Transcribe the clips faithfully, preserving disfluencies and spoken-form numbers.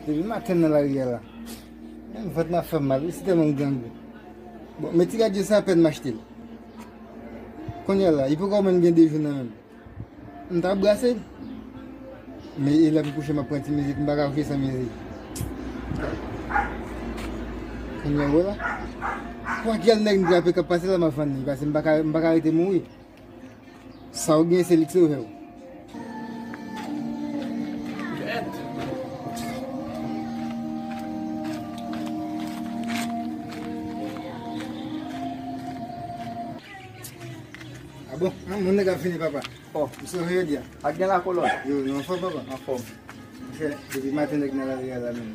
Depi maten nan lari a la. Menm vant m ap fè m mal, wi, se tèlman m grangou. Bon, men ti radyo sa apèn m achte l. Kounye a la, li poko menm gen de jou nan men m. M t ap brase l. Men e lè m kouche m ap pran ti mizik, m pa ka kouche san mizik. Kounye a, wè la. Kwa kèl nèg m trape k ap pase la, m ap vann li, paske m pa ka, m pa ka rete mouri. Sa w gen, se li k sove w. A bon? An, moun nèg ap vini, papa. Oh. M sove jodi a. Ak gen la kolòn? Yo, nou anfòm, papa? Anfòm. Monchè, depi maten nèg nan lari a la menm.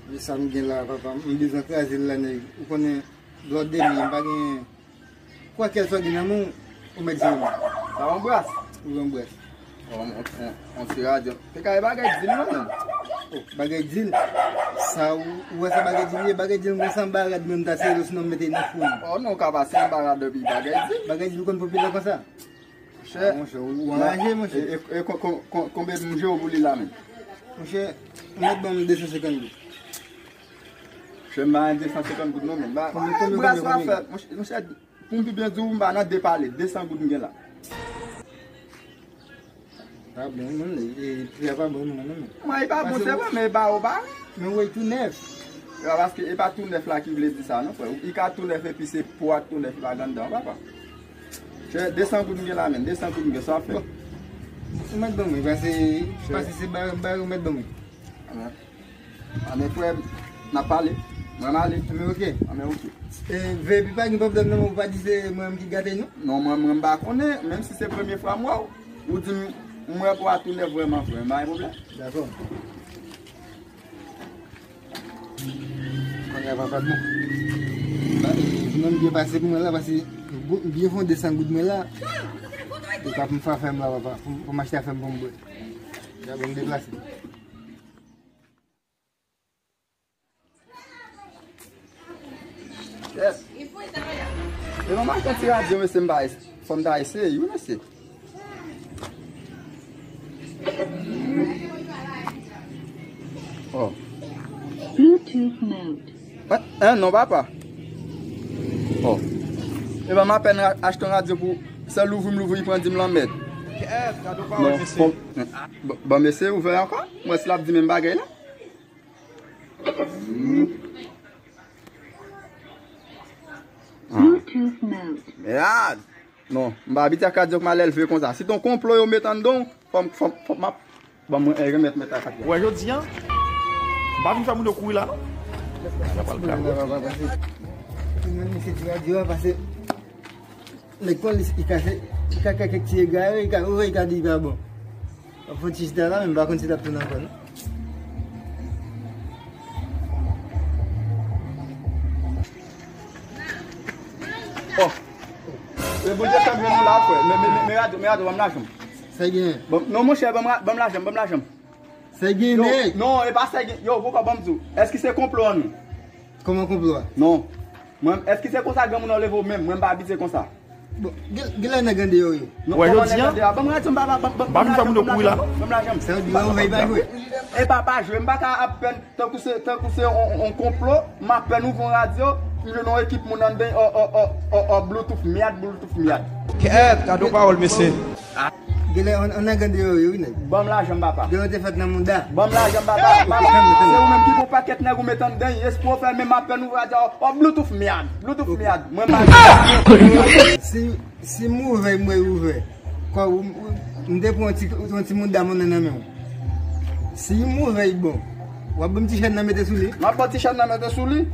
Men sa m gen la, papa, m bezwen kraze l la, nèg. Ou konnen, lòt de mi, m pa gen. Kwa kèl sa w gen nan men w, ou mèt di m. Sa yon bras? Ou yon bras. On, on, on, on ti radyo. Te ka e bagay di l non, menm. Oh, bagay di l. Sa ou, ou wè sa bagay di l ye? Bagay di l m konn sa anba rad mwen m ta sere l, sinon m mete nan fou. Oh non, ou ka pase anba rad epi bagay di l. Bagay di l konn popilè konsa. Monchè, monchè, ou anraje, monchè. E, e, e kon-, kon-, kon-, konbyen m jwe w pou li la menm? Monchè, ou mèt ban m de san senkant goud. Monchè, m pa gen de san senkant goud non, menm. Ba, konbyen, konbyen, bras konbyen, la konbyen? Fè, monchè, monchè, pou m pi byen di w, m pa nan de pale, de san goud m gen la. Pa bon, non, e, e, pri a pa bon, non, non, non. Mwen, e pa bon, se vre, men e pa ou pa. Men ou wè, tou nèf. Ya, paske e pa tou nèf la ki vle di sa, non, frè. Li ka tou nèf epi se pwa tou nèf li pa gen anndan, papa. Chè, de san goud m gen la, menm, de san goud m gen, sa w ap fè? Bon. Ou mèt ban mwen, pase, pase se ba, ba, ou mèt ban mwen. Anben. Anben, frè m, n ap pale. Mwen, m ale. Anben, oke. Anben, oke. E, veye pi pa gen pwoblèm, non, ou pa di se mwen menm ki gate, non? Non, mwen, mwen, m pa konnen, menm si se premye fwa m wè w, ou di m, m wè pwa tou nèf vrèman, frè m, pa gen pwoblèm. Dakò. Kounye a papa bon. Ba, e, jounen m byen pase pou mwen la, pase m byen fon de san goud mwen la. E pa pou m fè afè m la, papa. Pou m, pou m achte afè m pou m bwè. Dakò, m deplase. Yes. E non, m achte ti radyo, mesye, m pa es-, fò m ta eseye, wi, mesye. Oh. Bluetooth mode. Eh, eh, non, papa. Oh. E ben, m apèn ra-, achte yon radyo pou sèl louvri m louvri, li pran di m lanmèd. Non, bon, bon, mesye, ouvè ankò. Mwen, si l ap di menm bagay la. Bluetooth mode. Mèd! Non, m pa abitye ak radyo k mal elve konsa. Si t on konplo yo met anndan w, fò m, fò m, fò m ap, ban mwen, eh, remèt mèt a kat la. Ou wè jodi a, m pa vin fè moun yo kouri la, non. Sa pral ka. Mwen, misye di radyo a pase. Nèg polis, li ka, li ka fè kèk ti egare, li ka, ou wè, li ka di li pa bon. Ap fè ti chita la, men m pa konn si l ap tounen ankò, non. Oh! E Bondye fè m jwenn ou la, frè. Men, men, men, men radyo, men radyo, ban m lajan m. Sa gen? Bon, non, monchè, ban m ra-, ban m lajan m, ban m lajan m. Sa gen, nèg? Non, e pa sa gen. Yo, poko ban m di w. Èske se konplo an nou? Kòman konplo a? Non. Mwen, èske se konsa granmoun nan leve w menm? Mwen, m pa abitye konsa. Bon, gen, gen lè nèg andeyò yo. Wè, jodi a, ban m radyo m, papa, ban m, ban m, ban m lajan m, ban m lajan m, ban m lajan m. Sa yo di la, ou veye pa jwe. E pa pa jwe, m pa ka ap pèn tankou se, tankou se on, on konplo, m ap pèn ouvri yon radyo, m jwenn yon ekip moun anndan, o, o, o, o, o, Bluetooth, myad, Bluetooth, myad. Kèt, gade yon pawòl, mesye. Genlè, on, on nèg andeyò yo, wi, nèg. Ban m lajan m, papa. Genlè, w te fèt nan mouda. Ban m lajan m, papa. Papa, se ou menm ki gon pakèt nèg ou met anndan, espre w fè menm apèn ouvri radyo a, o, Bluetooth myad, Bluetooth myad. Mwen pa. Si, si m ouvè, m wè ouvè. Kò, ou, ou, m te pran yon ti, yon ti mouda monnen nan men w. Si m ouvè, bon. W ap ban m ti chèn nan mete sou li. M ap ban ti chèn nan mete sou li.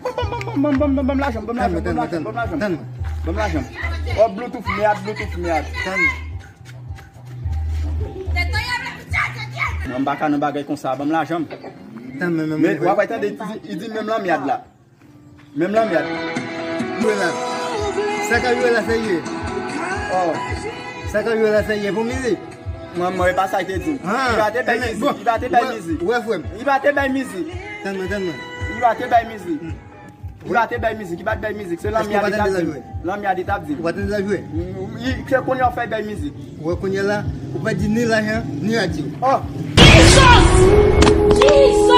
Ban m, ban m, ban m lajan m, ban m lajan m, ban m lajan m, ban m lajan m. O, Bluetooth myad, Bluetooth myad. Mwen, m pa ka nan bagay konsa, ban m lajan m. Men, w ap tande, li di, li di menm lanmyad la. Menm lanmyad. Yo la. Sa k ap jwe la, serye? Oh. Sa k ap jwe la, serye pou mizik? Mwen, mwen, e pa sa l te di m. Li pa te bay mizik, li pa te bay mizik. Ou wè, frè m? Li pa te bay mizik. Tann mwen, tann mwen. Li pa te bay mizik. Li pa te bay mizik, li pa te bay mizik. Se lanmyad li t ap di m. Lanmyad li t ap di m. Ou pa tande l ap jwe? Se kounye a w fè l bay mizik. Ou wè kounye a la, ou pa di ni lajan, ni radyo. Oh! Jesus! Jesus!